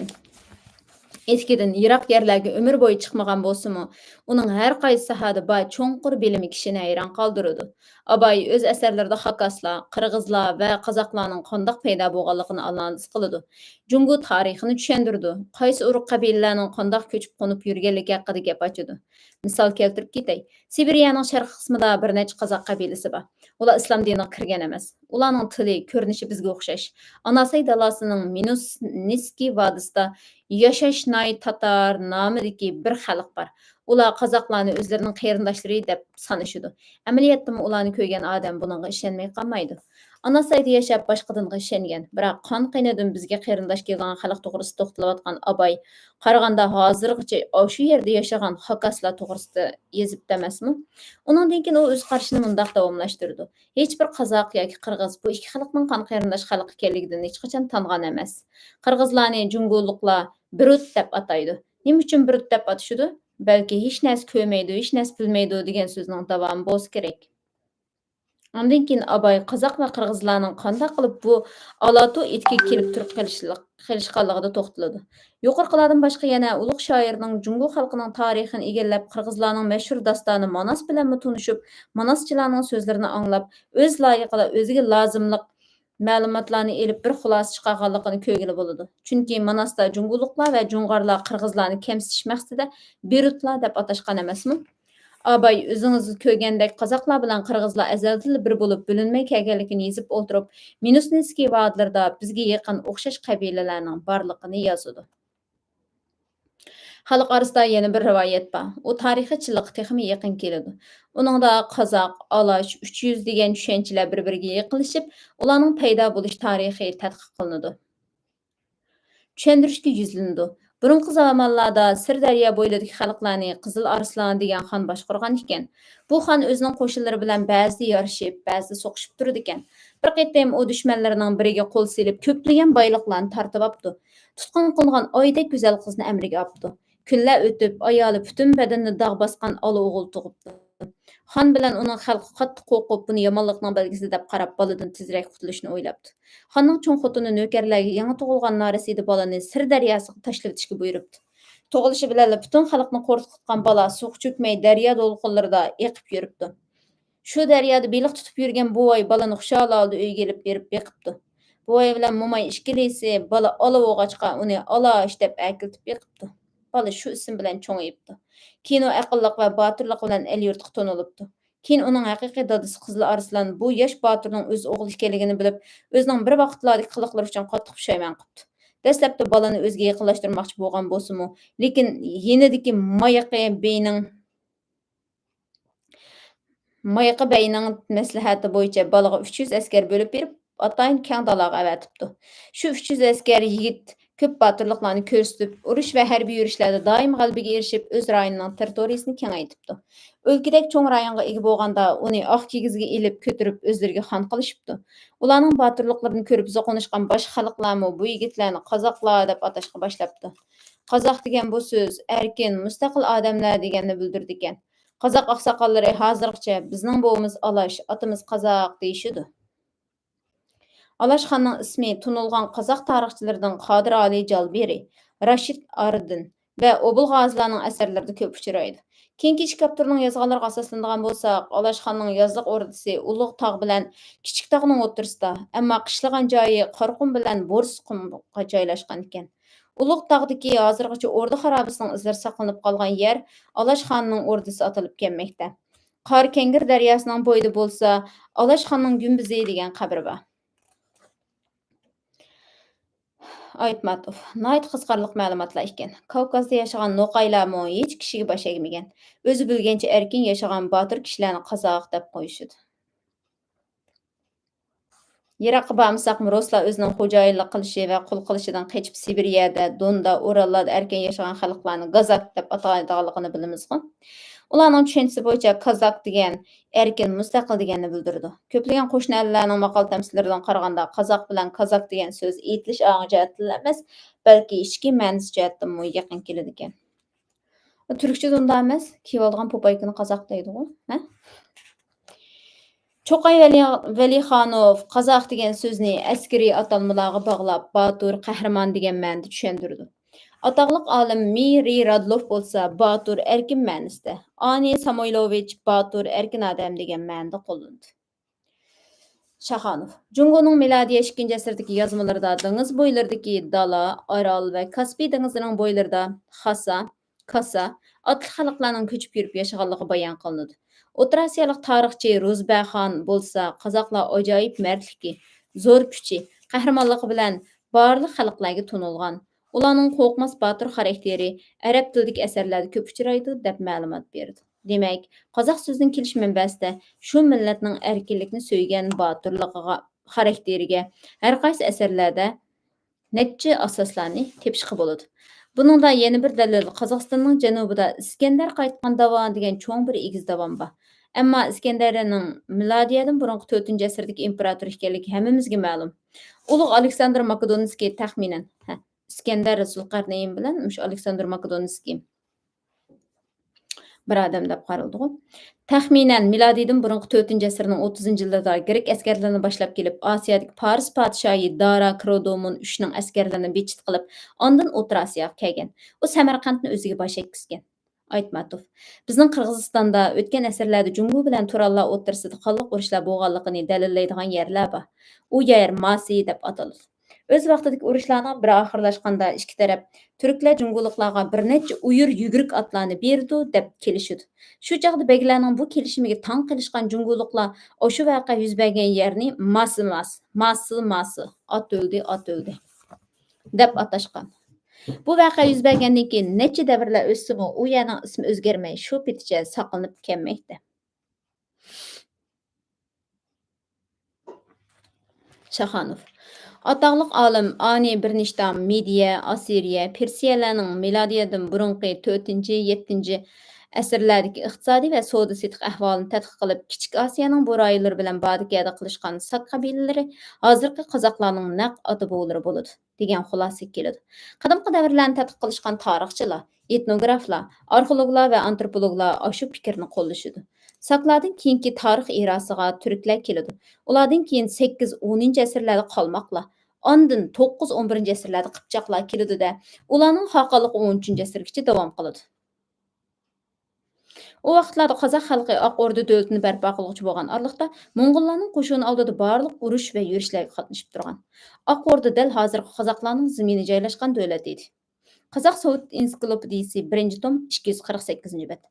ئېتىكىدىن يىراق يەرلەرگە ئۆمۈر بويى چىقمىغان بولسىمۇ، ئۇنىڭ ھەر قايسى ساھەدە بار چوڭقۇر بىلىمى كىشىنى ھەيران قالدۇرىدۇ. ئاباي ئۆز ئەسەرلىرىدە خاكاسلار، قىرغىزلار ۋە قازاقلارنىڭ قانداق پەيدا بولغانلىقىنى ئانالىز قىلىدۇ. جۇڭگو تارىخىنى چۈشەندۈرىدۇ. قايسى ئۇرۇق قەبىلىلەرنىڭ قانداق كۆچۈپ قونۇپ يۈرگەنلىكى ھەققىدە گەپ ئاچىدۇ. مىسال كەلتۈرۈپ كېتەي. سىبىرىيەنىڭ شەرقىي قىسمىدا بىر نەچچە قازاق قەبىلىسى بار. ئۇلار ئىسلام دىنىغا كىرگەن ئەمەس. ئۇلارنىڭ تىلى، كۆرۈنۈشى بىزگە ئوخشاش. ئاناساي دالاسىنىڭ مىنۇسنىسكى ۋادىسىدا ياشاشناي تاتار نامىدىكى بىر خەلق بار. ئۇلار قازاقلارنى ئۆزلىرىنىڭ قېرىنداشلىرى دەپ سانىشىدۇ. ئەمەلىيەتتىمۇ ئۇلارنى كۆرگەن ئادەم بۇنىڭغا ئىشەنمەي قالمايدۇ. ئاناسايدا ياشاپ، باشقا دىنغا ئىشەنگەن، بىراق قان قېنىدىن بىزگە قېرىنداش كېلىدىغان خەلق توغرىسىدا توختىلىۋاتقان ئاباي، قارىغاندا ھازىرغىچە ئاشۇ يەردە ياشىغان خاكاسلار توغرىسىدا يېزىپتۇ ئەمەسمۇ؟ ئۇنىڭدىن كېيىن ئۇ ئۆز قارىشىنى مۇنداق داۋاملاشتۇرىدۇ: ھېچبىر قازاق ياكى قىرغىز بۇ ئىككى خەلقنىڭ قان قېرىنداش خەلق ئىكەنلىكىدىن ھېچقاچان تانغان ئەمەس. قىرغىزلارنى جۇڭگولۇقلار بىرۇت دەپ ئاتايدۇ. نېمە ئۈچۈن بىرۇت دەپ ئاتىشىدۇ؟ بەلكى ھېچ نەرسە كۆرمەيدۇ، ھېچ نەرسە بىلمەيدۇ دېگەن سۆزنىڭ داۋامى بولسا كېرەك. ئاندىن كېيىن ئاباي قازاق ۋە قىرغىزلارنىڭ قانداق قىلىپ بۇ ئالاتو ئېتىكىگە كېلىپ تۇرۇپ قېلىشلىق-، قېلىشقانلىقىدا توختىلىدۇ. يۇقىرىقىلاردىن باشقا يەنە ئۇلۇغ شائىرنىڭ جۇڭگو خەلقىنىڭ تارىخىنى ئىگىلەپ، قىرغىزلارنىڭ مەشھۇر داستانى ماناس بىلەنمۇ تونۇشۇپ، ماناسچىلارنىڭ سۆزلىرىنى ئاڭلاپ، ئۆز لايىقىدا ئۆزىگە لازىملىق مەلۇماتلارنى ئېلىپ، بىر خۇلاسە چىقارغانلىقىنى كۆرگىلى بولىدۇ. چۈنكى ماناستا جۇڭگولۇقلار ۋە جۇڭغارلار قىرغىزلارنى كەمسىتىش مەقسىتىدە بېرۇتلار دەپ ئاتاشقان ئەمەسمۇ؟ ئاباي ئۆزىڭىز كۆرگەندەك قازاقلار بىلەن قىرغىزلار ئەزەلدىنلا بىر بولۇپ بۆلۈنمەي كەلگەنلىكىنى يېزىپ ئولتۇرۇپ، مىنۇسنىسكىي ۋادىلىرىدا بىزگە يېقىن ئوخشاش قەبىلىلەرنىڭ بارلىقىنى يازىدۇ. خەلق ئارىسىدا يەنە بىر رىۋايەت بار. ئۇ تارىخىي چىنلىققا تېخىمۇ يېقىن كېلىدۇ. ئۇنىڭدا قازاق، ئالاش، ئۈچ يۈز دېگەن چۈشەنچىلەر بىر-بىرىگە يېقىنلىشىپ، ئۇلارنىڭ پەيدا بولۇش تارىخى تەتقىق قىلىنىدۇ. چۈشەندۈرۈشكە يۈزلىنىدۇ. بۇرۇنقى زامانلاردا سىر دەريا بويلىرىدىكى خەلقلەرنى قىزىل ئارسلان دېگەن خان باشقۇرغان ئىكەن. بۇ خان ئۆزىنىڭ قوشۇنلىرى بىلەن بەزىدە يارىشىپ، بەزىدە سوقۇشۇپ تۇرىدىكەن. بىر قېتىم ئۇ دۈشمەنلىرىنىڭ بىرىگە قول سېلىپ، كۆپلىگەن بايلىقلارنى تارتىۋاپتۇ. تۇتقۇن قىلغان ئايدەك گۈزەل قىزنى ئەمرىگە ئاپتۇ. كۈنلەر ئۆتۈپ، ئايالى پۈتۈن بەدىنىنى داغ باسقان ئالا ئوغۇل تۇغۇپتۇ. خان بىلەن ئۇنىڭ خەلقى قاتتىق قورقۇپ، بۇنى يامانلىقنىڭ بەلگىسى دەپ قاراپ، بالىدىن تېزرەك قۇتۇلۇشنى ئويلاپتۇ. خاننىڭ چوڭ خوتۇنى نۆكەرلەرگە يېڭى تۇغۇلغان نارەسىدە بالىنى سىر دەرياسىغا تاشلىۋېتىشكە بۇيرۇپتۇ. تۇغۇلۇشى بىلەنلا پۈتۈن خەلقنى قورقۇتقان بالا سۇغا چۆكمەي، دەريا دولقۇنلىرىدا ئېقىپ يۈرۈپتۇ. شۇ دەريادا بېلىق تۇتۇپ يۈرگەن بوۋاي بالىنى خۇشال ھالدا ئۆيىگە ئېلىپ بېرىپ بېقىپتۇ. بوۋاي بىلەن موماي ئىككىلىسى بالا ئالا بولغاچقا، ئۇنى ئالاش دەپ ئەكېلىتىپ بېقىپتۇ. بالا شۇ ئىسىم بىلەن چوڭىيىپتۇ. كېيىن ئۇ ئەقىللىق ۋە باتۇرلۇقى بىلەن ئەل-يۇرتقا تونۇلۇپتۇ. كېيىن ئۇنىڭ ھەقىقىي دادىسى قىزىل ئارسلان بۇ ياش باتۇرنىڭ ئۆز ئوغلى ئىكەنلىكىنى بىلىپ، ئۆزىنىڭ بىر ۋاقىتلاردىكى قىلىقلىرى ئۈچۈن قاتتىق پۇشايمان قىپتۇ. دەسلەپتە بالىنى ئۆزىگە يېقىنلاشتۇرماقچى بولغان بولسىمۇ، لېكىن يېنىدىكى مايىقى بەينىڭ مايىقى بەينىڭ مەسلىھەتى بويىچە بالىغا ئۈچ يۈز ئەسكەر بۆلۈپ بېرىپ، ئاتايىن كەڭ دالاغا ئەۋەتىپتۇ. شۇ ئۈچ يۈز ئەسكەر يىگىت كۆپ باتۇرلۇقلارنى كۆرسىتىپ، ئۇرۇش ۋە ھەربىي يۈرۈشلەردە دائىم غەلىبىگە ئېرىشىپ، ئۆز رايونىنىڭ تېررىتورىيىسىنى كېڭەيتىپتۇ. ئۆلكىدەك چوڭ رايونغا ئىگە بولغاندا، ئۇنى ئاق كىگىزگە ئېلىپ كۆتۈرۈپ، ئۆزلىرىگە خان قىلىشىپتۇ. ئۇلارنىڭ باتۇرلۇقلىرىنى كۆرۈپ زوقلىنىشقان باشقا خەلقلەرمۇ بۇ يىگىتلەرنى قازاقلار دەپ ئاتاشقا باشلاپتۇ. قازاق دېگەن بۇ سۆز ئەركىن، مۇستەقىل ئادەملەر دېگەننى بىلدۈرىدىكەن. قازاق ئاقساقاللىرى ھازىرغىچە «بىزنىڭ بوۋىمىز ئالاش، ئاتىمىز قازاق» دېيىشىدۇ. ئالاش خاننىڭ ئىسمى تونۇلغان قازاق تارىخچىلىرىدىن قادىر ئالى جالبىرى، راشىد ئاردىن ۋە ئوبۇل غازىلارنىڭ ئەسەرلىرىدە كۆپ ئۇچرايدۇ. كېيىنكى ئىككى ئاپتورنىڭ يازغانلىرىغا ئاساسلىنىدىغان بولساق، ئالاش خاننىڭ يازلىق ئوردىسى ئۇلۇغ تاغ بىلەن كىچىك تاغنىڭ ئوتتۇرىسىدا، ئەمما قىشلىغان جايى قارىقۇم بىلەن بورس قۇمغا جايلاشقان ئىكەن. ئۇلۇغ تاغدىكى ھازىرغىچە ئوردا خارابىسىنىڭ ئىزلىرى ساقلىنىپ قالغان يەر ئالاش خاننىڭ ئوردىسى ئاتىلىپ كەلمەكتە. قارا كەڭگىر دەرياسىنىڭ بويىدا بولسا ئالاش خاننىڭ گۈمبىزى دېگەن قەبرە بار. ئايتماتوف، ناھايىتى قىزىقارلىق مەلۇماتلار ئىكەن. كاۋكازدا ياشىغان نوقايلارمۇ ھېچ كىشىگە باش ئەگمىگەن. ئۆزى بىلگەنچە ئەركىن ياشىغان باتۇر كىشىلەرنى قازاق دەپ قويۇشىدۇ. يىراققا بارمىساقمۇ، رۇسلار ئۆزىنىڭ خوجايىنلىق قىلىشى ۋە قۇل قىلىشىدىن قېچىپ، سىبىرىيەدە، دوندا، ئوراللاردا ئەركىن ياشىغان خەلقلەرنى گازاك دەپ ئاتايدىغانلىقىنى بىلىمىزغۇ؟ ئۇلارنىڭ چۈشەنچىسى بويىچە، كازاك دېگەن ئەركىن، مۇستەقىل دېگەننى بىلدۈرىدۇ. كۆپلىگەن قوشنا ئەللەرنىڭ ماقال-تەمسىللىرىدىن قارىغاندا، قازاق بىلەن كازاك دېگەن سۆز ئېيتىلىش ئاڭى جەھەتتىنلا ئەمەس، بەلكى ئىچكى مەنىسى جەھەتتىنمۇ يېقىن كېلىدىكەن. تۈركچە ئۇنداق ئەمەس، كىيىۋالىدىغان پوپايكىنى قازاق دەيدىغۇ، ھە؟ چوقاي ۋەلى، ۋەلىخانوف قازاق دېگەن سۆزنى ئەسكىرىي ئاتالمىلارغا باغلاپ، باتۇر، قەھرىمان دېگەن مەنىدە چۈشەندۈرىدۇ. ئاتاقلىق ئالىم مىرى رادلوف بولسا باتۇر ئەركىن مەنىسىدە، ئانى سامويلوۋىچ باتۇر ئەركىن ئادەم دېگەن مەنىدە قوللىنىدۇ. شاخانوف. جۇڭگونىڭ مىلادىيە ئىككىنچى ئەسىردىكى يازمىلىرىدا دېڭىز بويلىرىدىكى دالا، ئارال ۋە كاسپىي دېڭىزلىرىنىڭ بويلىرىدا خاسا، كاسا ئاتلىق خەلقلەرنىڭ كۆچۈپ يۈرۈپ ياشىغانلىقى بايان قىلىنىدۇ. ئوتتۇرا ئاسىيالىق تارىخچى روزبەخان بولسا قازاقلار ئاجايىپ مەردلىكى، زور كۈچى، قەھرىمانلىقى بىلەن بارلىق خەلقلەرگە تونۇلغان. ئۇلارنىڭ قورقماس باتۇر خاراكتېرى ئەرەب تىلىدىكى ئەسەرلەردە كۆپ ئۇچرايدۇ، دەپ مەلۇمات بېرىدۇ. دېمەك، قازاق سۆزىنىڭ كېلىش مەنبەسىدە شۇ مىللەتنىڭ ئەركىنلىكنى سۆيگەن باتۇرلۇقىغا، خاراكتېرىگە ھەر قايسى ئەسەرلەردە نەچچە ئاساسلارنى تېپىشقا بولىدۇ. بۇنىڭدا يەنە بىر دەلىل، قازاقىستاننىڭ جەنۇبىدا ئىسكەندەر قايتقان داۋان دېگەن چوڭ بىر ئېگىز داۋان بار. ئەمما ئىسكەندەرنىڭ مىلادىيەدىن بۇرۇنقى تۆتىنچى ئەسىردىكى ئىمپېراتور ئىكەنلىكى ھەممىمىزگە مەلۇم. ئۇلۇغ ئالېكساندىر ماكېدونىسكىي تەخمىنەن، ھە، ئىسكەندەر زۇلقەرنەين بىلەن مۇشۇ ئالېكساندىر ماكېدونىسكىي بىر ئادەم دەپ قارىلىدىغۇ. تەخمىنەن مىلادىيدىن بۇرۇنقى تۆتىنچى ئەسىرنىڭ ئوتتۇزىنچى يىللىرىدا گرېك ئەسكەرلىرىنى باشلاپ كېلىپ، ئاسىيادىكى پارس پادىشاھى دارا كرودومون ئۈچنىڭ ئەسكەرلىرىنى بېچىت قىلىپ، ئاندىن ئوتتۇرا ئاسىياغا كەلگەن. ئۇ سەمەرقەنتنى ئۆزىگە باش ئەتكۈزگەن. ئايتماتوف. بىزنىڭ قىرغىزىستاندا ئۆتكەن ئەسىرلەردە جۇڭگو بىلەن تۇرانلار ئوتتۇرىسىدا قانلىق ئۇرۇشلار بولغانلىقىنى دەلىللەيدىغان يەرلەر بار. ئۇ يەر ماسى دەپ ئاتىلىدۇ. ئۆز ۋاقتىدىكى ئۇرۇشلارنىڭ بىرى ئاخىرلاشقاندا، ئىككى تەرەپ تۈركلەر جۇڭگولۇقلارغا بىر نەچچە ئۇيۇر يۈگۈرۈك ئاتلارنى بېرىدۇ، دەپ كېلىشىدۇ. شۇ چاغدا بەگلەرنىڭ بۇ كېلىشىمىگە تاڭ قېلىشقان جۇڭگولۇقلار ئاشۇ ۋەقە يۈز بەرگەن يەرنى ماسى ماسى، ماسى ماسى، ئات ئۆلدى، ئات ئۆلدى دەپ ئاتاشقان. بۇ ۋەقە يۈز بەرگەندىن كېيىن نەچچە دەۋرلەر ئۆتسىمۇ، ئۇ يەرنىڭ ئىسمى ئۆزگەرمەي، شۇ پېتىچە ساقلىنىپ كەلمەكتە. شاخانوف. ئاتاقلىق ئالىم ئانى بىر نېشتا مىدىيە، ئاسسىرىيە، پېرسىيەلەرنىڭ مىلادىيەدىن بۇرۇنقى تۆتىنچى، يەتتىنچى ئەسىرلەردىكى ئىقتىسادىي ۋە سودا-سېتىق ئەھۋالىنى تەتقىق قىلىپ، كىچىك ئاسىيانىڭ بۇ رايونلىرى بىلەن بادىكەدە قىلىشقان ساك قەبىلىلىرى ھازىرقى قازاقلارنىڭ نەق ئاتا-بوۋىلىرى بولىدۇ، دېگەن خۇلاسىگە كېلىدۇ. قەدىمكى دەۋرلەرنى تەتقىق قىلىشقان تارىخچىلار، ئېتنوگرافلار، ئارخېئولوگلار ۋە ئانتروپولوگلار ئاشۇ پىكىرنى قوللىشىدۇ. ساكلاردىن كېيىنكى تارىخ ئېراسىغا تۈركلەر كېلىدۇ. ئۇلاردىن كېيىن سەككىز، ئونىنچى ئەسىرلەردە قالماقلار، ئاندىن توققۇز، ئون بىرىنچى ئەسىرلەردە قىپچاقلار كېلىدۇ-دە، ئۇلارنىڭ خاقانلىقى ئون ئۈچىنچى ئەسىرگىچە داۋام قىلىدۇ. ئۇ ۋاقىتلاردا قازاق خەلقى ئاق ئوردا دۆلىتىنى بەرپا قىلغۇچى بولغان ئارىلىقتا، موڭغۇللارنىڭ قوشۇنى ئالدىدا بارلىق ئۇرۇش ۋە يۈرۈشلەرگە قاتنىشىپ تۇرغان. ئاق ئوردا دەل ھازىرقى قازاقلارنىڭ زېمىنى جايلاشقان دۆلەت ئىدى. قازاق سوۋېت ئېنسىكلوپېدىيىسى، بىرىنچى توم، ئىككى يۈز قىرىق سەككىزىنچى بەت.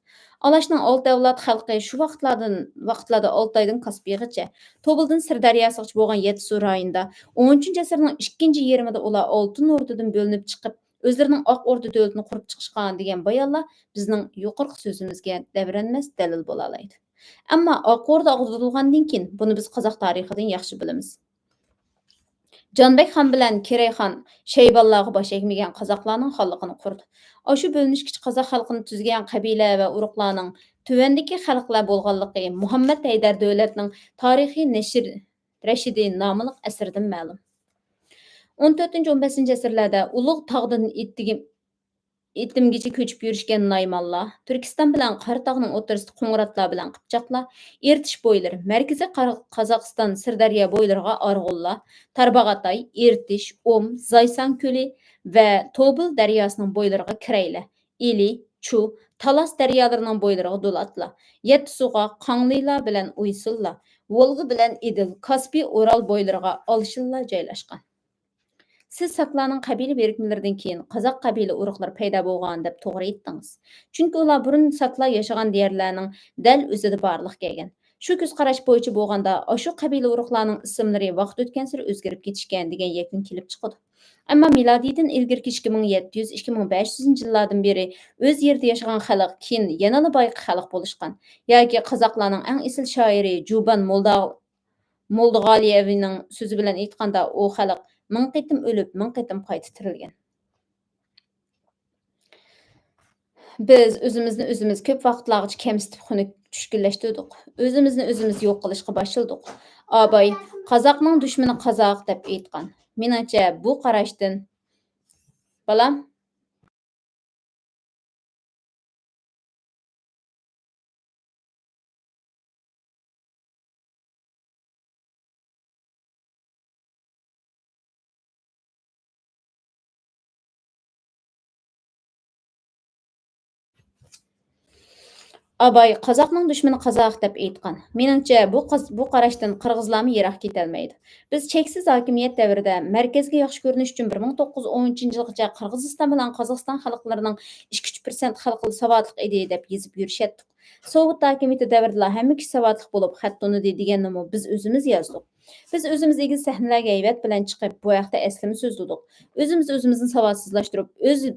ئالاچنىڭ ئالتە ئەۋلاد خەلقى شۇ ۋاقىتلاردىن، ۋاقىتلاردا ئالتايدىن كاسپىيغىچە، توبىلدىن سىر دەرياسىغىچە بولغان يەتتە سۇ رايونىدا، ئون ئۈچىنچى ئەسىرنىڭ ئىككىنچى يېرىمىدا ئۇلار ئالتۇن ئوردىدىن بۆلۈنۈپ چىقىپ، ئۆزلىرىنىڭ ئاق ئوردا دۆلىتىنى قۇرۇپ چىقىشقان دېگەن بايانلار بىزنىڭ يۇقىرىقى سۆزىمىزگە دەۋرەنمەس دەلىل بولالايدۇ. ئەمما ئاق ئوردا ئاغدۇرۇلغاندىن كېيىن، بۇنى بىز قازاق تارىخىدىن ياخشى بىلىمىز. جانبەگ خان بىلەن كېرەي خان شەيبانلارغا باش ئەگمىگەن قازاقلارنىڭ خانلىقىنى قۇردى. ئاشۇ بۆلۈنۈشكىچە قازاق خەلقىنى تۈزگەن قەبىلە ۋە ئۇرۇقلارنىڭ تۆۋەندىكى خەلقلەر بولغانلىقى مۇھەممەد ھەيدەر دۆلەتنىڭ تارىخىي نەشر رەشىدى ناملىق ئەسىرىدىن مەلۇم. ئون تۆتىنچى، ئون بەشىنچى ئەسىرلەردە ئۇلۇغ تاغدىن ئېتىگىم-، ئېتىمگىچە كۆچۈپ يۈرۈشكەن نايمانلار، تۈركىستان بىلەن قاراتاغنىڭ ئوتتۇرىسىدا قوڭغۇراتلار بىلەن قىپچاقلار، ئېرتىش بويلىرى، مەركىزىي قار-، قازاقىستان سىردەريا بويلىرىغا ئارغۇنلار، تارباغاتاي، ئېرتىش، ئوم، زايسان كۆلى ۋە توبىل دەرياسىنىڭ بويلىرىغا كىرەيلەر، ئىلى، چۇ، تالاس دەريالىرىنىڭ بويلىرىغا دۇلاتلار، يەتتىسۇغا، قاڭلىلار بىلەن ئۇيسۇللار، ۋولگا بىلەن ئېدىل، كاسپىي ئورال بويلىرىغا ئالشىنلار جايلاشقان. سىز ساكلارنىڭ قەبىلە بىرىكمىلىرىدىن كېيىن قازاق قەبىلە ئۇرۇقلىرى پەيدا بولغان دەپ توغرا ئېيتتىڭىز. چۈنكى ئۇلار بۇرۇن ساكلار ياشىغان يەرلەرنىڭ دەل ئۆزىدە بارلىققا كەلگەن. شۇ كۆز قاراش بويىچە بولغاندا، ئاشۇ قەبىلە ئۇرۇقلارنىڭ ئىسىملىرى ۋاقىت ئۆتكەنسېرى ئۆزگىرىپ كېتىشكەن دېگەن يەكۈن كېلىپ چىقىدۇ. ئەمما مىلادىيدىن ئىلگىرىكى ئىككى مىڭ يەتتە يۈز، ئىككى مىڭ بەش يۈزىنچى يىللاردىن بېرى ئۆز يېرىدە ياشىغان خەلق كېيىن يەنىلا بايىقى خەلق بولۇشقان ياكى قازاقلارنىڭ ئەڭ ئېسىل شائىرى جۇبان مولدا-، مولدىغالىيېۋنىڭ سۆزى بىلەن ئېيتقاندا، ئۇ خەلق مىڭ قېتىم ئۆلۈپ، مىڭ قېتىم قايتا تىرىلگەن. بىز ئۆزىمىزنى ئۆزىمىز كۆپ ۋاقىتلارغىچە كەمسىتىپ، خۇنۈك چۈشكۈنلەشتۈردۇق. ئۆزىمىزنى ئۆزىمىز يوق قىلىشقا باشلىدۇق. ئاباي، «قازاقنىڭ دۈشمىنى قازاق» دەپ ئېيتقان. مېنىڭچە، بۇ قاراشتىن، بالام، ئاباي، «قازاقنىڭ دۈشمىنى قازاق» دەپ ئېيتقان. مېنىڭچە، بۇ قاز-، بۇ قاراشتىن قىرغىزلارمۇ يىراق كېتەلمەيدۇ. بىز چەكسىز ھاكىمىيەت دەۋرىدە مەركەزگە ياخشى كۆرۈنۈش ئۈچۈن بىر مىڭ توققۇز يۈز ئون ئۈچىنچى يىلغىچە قىرغىزىستان بىلەن قازاقىستان خەلقلىرىنىڭ ئىككى ئۈچ پىرسەنت خەلقى ساۋاتلىق ئىدى دەپ يېزىپ يۈرۈشەتتۇق. سوۋېت ھاكىمىيىتى دەۋرىدىلا ھەممە كىشى ساۋاتلىق بولۇپ خەت تونۇدى دېگەننىمۇ بىز ئۆزىمىز يازدۇق. بىز ئۆزىمىز ئېگىز سەھنىلەرگە ھەيۋەت بىلەن چىقىپ، بۇ ھەقتە ئەسلىمە سۆزلىدۇق. ئۆزىمىز ئۆزىمىزنى ساۋاتسىزلاشتۇرۇپ، ئۆز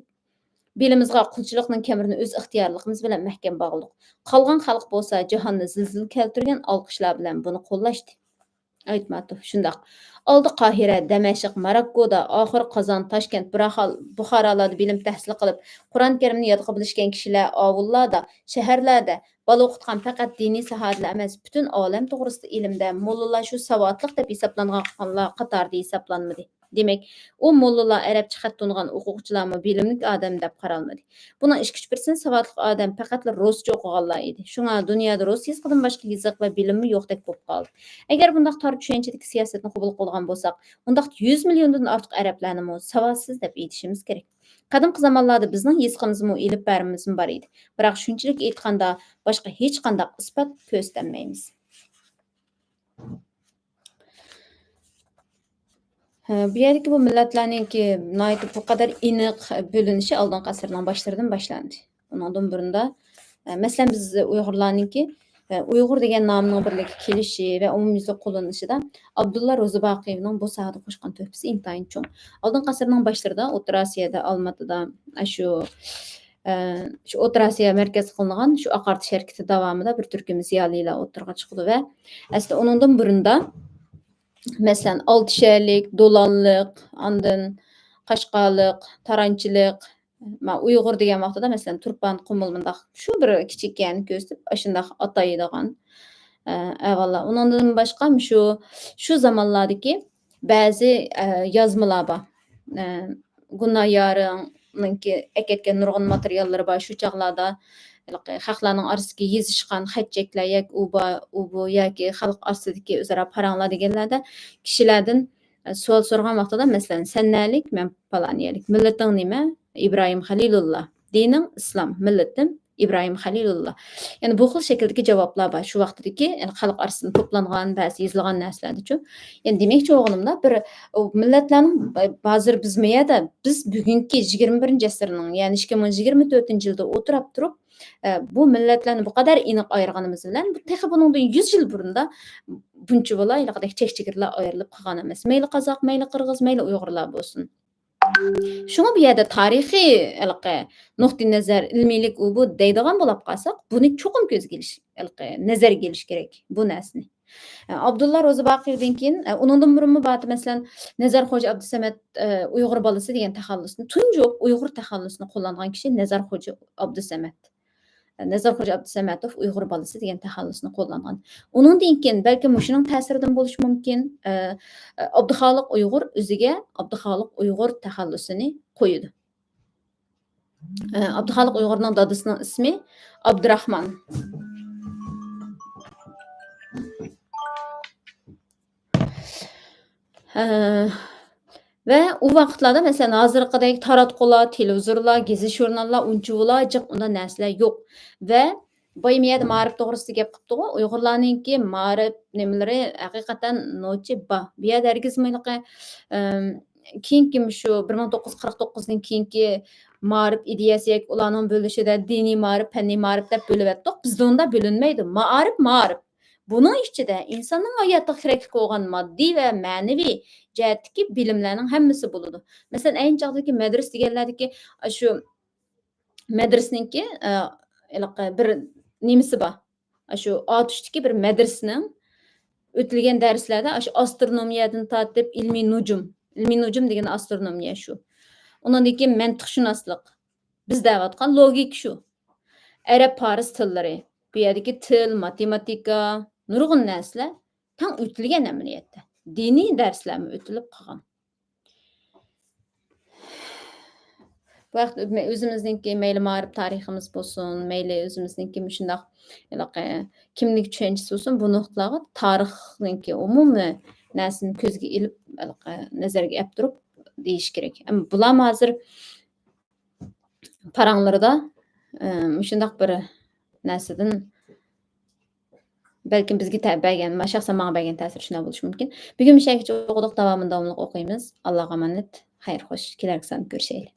بېلىمىزغا قۇلچىلىقنىڭ كەمىرىنى ئۆز ئىختىيارلىقىمىز بىلەن مەھكەم باغلىدۇق. قالغان خەلق بولسا جاھاننى زىلزىلە كەلتۈرگەن ئالقىشلار بىلەن بۇنى قوللاشتى. ئېيتماپتۇ، شۇنداق. ئالدى قاھىرە، دەمەشق، ماراككودا، ئاخىرى قازان، تاشكەنت، بۇراخال-، بۇخارالاردا بىلىم تەھسىل قىلىپ، قۇرئان كەرىمنى يادقا بىلىشكەن كىشىلەر ئاۋۇللاردا، شەھەرلەردە بالا ئوقۇتقان پەقەت دىنىي ساھەدىلا ئەمەس، پۈتۈن ئالەم توغرىسىدا ئىلىمدە موللىلار شۇ ساۋاتلىق دەپ ھېسابلانغان قاتارىدا ھېسابلانمىدى. دېمەك، ئۇ موللىلار، ئەرەبچە خەت تونۇغان ئوقۇغۇچىلارمۇ بىلىملىك ئادەم دەپ قارالمىدى. بۇنىڭ ئىككى ئۈچ پىرسەنت ساۋاتلىق ئادەم پەقەتلا رۇسچە ئوقۇغانلار ئىدى. شۇڭا دۇنيادا رۇس يېزىقىدىن باشقا يېزىق ۋە بىلىممۇ يوقتەك بولۇپ قالدى. ئەگەر بۇنداق تار چۈشەنچىدىكى سىياسەتنى قوبۇل قىلغان بولساق، ئۇنداقتا يۈز مىليوندىن ئارتۇق ئەرەبلەرنىمۇ ساۋاتسىز دەپ ئېيتىشىمىز كېرەك. قەدىمكى زامانلاردا بىزنىڭ يېزىقىمىزمۇ، ئېلىپبەمىزمۇ بار ئىدى. بىراق شۇنچىلىك ئېيتقاندا، باشقا ھېچقانداق ئىسپات كۆرسىتەلمەيمىز. ھە، بۇ يەردىكى بۇ مىللەتلەرنىڭكى ناھايىتى بۇ قەدەر ئېنىق بۆلۈنۈشى ئالدىنقى ئەسىرنىڭ باشلىرىدىن باشلاندى. ئۇنىڭدىن بۇرۇندا، ئە، مەسىلەن، بىز ئۇيغۇرلارنىڭكى، ئە، ئۇيغۇر دېگەن نامنىڭ بىرلىككە كېلىشى ۋە ئومۇميۈزلۈك قوللىنىلىشىدا ئابدۇللا روزىباقىيېۋنىڭ بۇ ساھەدە قوشقان تۆھپىسى ئىنتايىن چوڭ. ئالدىنقى ئەسىرنىڭ باشلىرىدا ئوتتۇرا ئاسىيادا، ئالماتىدا، ئاشۇ، ئە، شۇ ئوتتۇرا ئاسىيا مەركەز قىلىنغان شۇ ئاقارتىش ھەرىكىتى داۋامىدا بىر تۈركۈم زىيالىيلار ئوتتۇرىغا چىقىدۇ ۋە ئەسلى ئۇنىڭدىن بۇرۇندا، مەسىلەن، ئالتىشەھەرلىك، دولانلىق، ئاندىن قەشقەرلىك، تارانچىلىق، ما، ئۇيغۇر دېگەن ۋاقتىدا، مەسىلەن، تۇرپان، قۇمۇل مۇنداق شۇ بىر كىچىك يەرنى كۆرسىتىپ، ئاشۇنداق ئاتايدىغان، ئە، ئەھۋاللار. ئۇنىڭدىن باشقا، مۇشۇ، شۇ زامانلاردىكى بەزى، ئە، يازمىلار بار. ئە، گۇنايارىڭنىڭكى ئەكەتكەن نۇرغۇن ماتېرىياللىرى بار. شۇ چاغلاردا ھېلىقى خەقلەرنىڭ ئارىسىدىكى يېزىشقان خەتچەكلەر ياكى ئۇ بار، ئۇ بۇ ياكى خەلق ئارىسىدىكى ئۆزئارا پاراڭلار دېگەنلەردە كىشىلەردىن، ئە، سوئال سورىغان ۋاقتىدا، مەسىلەن، «سەن نەلىك؟» «مەن پالان يەرلىك.» «مىللىتىڭ نېمە؟» «ئىبراھىم خەلىلۇللا.» «دىنىڭ ئىسلام، مىللىتىم ئىبراھىم خەلىلۇللا.» يەنى بۇ خىل شەكىلدىكى جاۋابلار بار شۇ ۋاقتىدىكى، يەنى خەلق ئارىسىدىن توپلانغان، بەزى يېزىلغان نەرسىلەردىچۇ. يەنى دېمەكچى بولغىنىمدا، بىر، ئۇ مىللەتلەرنىڭ ب-، ھازىر بىز مۇ يەردە، بىز بۈگۈنكى يىگىرمە بىرىنچى ئەسىرنىڭ، يەنى ئىككى مىڭ يىگىرمە تۆتىنچى يىلدا ئولتۇرۇپ تۇرۇپ، ئە، بۇ مىللەتلەرنى بۇ قەدەر ئېنىق ئايرىغىنىمىز بىلەن، بۇ تېخى بۇنىڭدىن يۈز يىل بۇرۇندا بۇنچە بۇلا ھېلىقىدەك چەك-چېگرىلەر ئايرىلىپ قالغان ئەمەس. مەيلى قازاق، مەيلى قىرغىز، مەيلى ئۇيغۇرلار بولسۇن. شۇڭا بۇ يەردە تارىخىي ھېلىقى نۇقتىئىنەزەر، ئىلمىيلىك ئۇ بۇ دەيدىغان بولاپ قالساق، بۇنى چوقۇم كۆزگە ئېلىش، ھېلىقى نەزەرگە ئېلىش كېرەك بۇ نەرسىنى. ئابدۇللا روزى باقىردىن كېيىن، ئۇنىڭدىن بۇرۇنمۇ بار، مەسىلەن، نەزەر خوجا ئابدۇسەمەت، ئۇيغۇر بالىسى دېگەن تەخەللۇسنى، تۇنجى ئۇيغۇر تەخەللۇسىنى قوللانغان كىشى نەزەر خوجا ئابدۇسەمەت. نەزەر خوجا ئابدۇسەمەتوف ئۇيغۇر بالىسى دېگەن تەخەللۇسنى قوللانغان. ئۇنىڭدىن كېيىن، بەلكىم مۇشۇنىڭ تەسىرىدىن بولۇشى مۇمكىن، ئابدۇخالىق ئۇيغۇر ئۆزىگە ئابدۇخالىق ئۇيغۇر تەخەللۇسىنى قويىدۇ. ئابدۇخالىق ئۇيغۇرنىڭ دادىسىنىڭ ئىسمى ئابدۇراخمان. ۋە ئۇ ۋاقىتلاردا، مەسىلەن، ھازىرقىدەك تاراتقۇلار، تېلېۋىزورلار، گېزىت-ژۇرناللار ئۇنچىۋالا جىق ئۇنداق نەرسىلەر يوق. ۋە بايا مۇ يەردە مائارىپ توغرىسىدا گەپ قىپتىغۇ. ئۇيغۇرلارنىڭكى مائارىپ نېمىلىرى ھەقىقەتەن نوچى بار. بۇ يەردە ھەرگىزمۇ ھېلىقى، ئەم، كېيىنكى مۇشۇ بىر مىڭ توققۇز يۈز قىرىق توققۇزدىن كېيىنكى مائارىپ ئىدىيەسى ياكى ئۇلارنىڭ بۆلۈشىدە دىنىي مائارىپ، پەننىي مائارىپ دەپ بۆلۈۋەتتۇق. بىزدە ئۇنداق بۆلۈنمەيدۇ. مائارىپ، مائارىپ. بۇنىڭ ئىچىدە ئىنساننىڭ ھاياتىغا كېرەكلىك بولغان ماددىي ۋە مەنىۋى جەھەتتىكى بىلىملەرنىڭ ھەممىسى بولىدۇ. مەسىلەن، ئەينى چاغدىكى مەدرىسە دېگەنلەردىكى، ئاشۇ مەدرىسىنىڭكى، ئە، ھېلىقى بىر نېمىسى بار. ئاشۇ ئاتۇشتىكى بىر مەدرىسىنىڭ ئۆتۈلگەن دەرسلەردە ئاشۇ ئاسترونومىيەدىن تارتىپ ئىلمىي نۇجۇم، ئىلمىي نۇجۇم دېگەن ئاسترونومىيە شۇ. ئۇنىڭدىن كېيىن مەنتىقشۇناسلىق. بىز دەۋاتقان لوگىكا شۇ. ئەرەب، پارس تىللىرى. بۇ يەردىكى تىل، ماتېماتىكا، نۇرغۇن نەرسىلەر تەڭ ئۆتۈلگەن ئەمەلىيەتتە. دىنىي دەرسلەرمۇ ئۆتۈلۈپ قالغان. بۇ ھەقتە ئۆ-، ئۆزىمىزنىڭكى مەيلى مائارىپ تارىخىمىز بولسۇن، مەيلى ئۆزىمىزنىڭكى مۇشۇنداق ھېلىقى كىملىك چۈشەنچىسى بولسۇن، بۇ نۇقتىلارغا تارىخنىڭكى ئومۇمىي نەرسىنى كۆزگە ئېلىپ، ھېلىقى نەزەرگە ئەپ تۇرۇپ دېيىش كېرەك. ئەمما بۇلارمۇ ھازىر پاراڭلىرىدا، ئە، مۇشۇنداق بىر نەرسىدىن بەلكىم بىزگە تە-، بەرگەن، شەخسەن ماڭا بەرگەن تەسىرى شۇنداق بولۇشى مۇمكىن. بۈگۈن مۇشۇ يەرگىچە ئوقۇدۇق، داۋامىنى داۋاملىق ئوقۇيمىز. ئاللاغا ئامانەت، خەير خوش، كېلەركى ساندا كۆرۈشەيلى.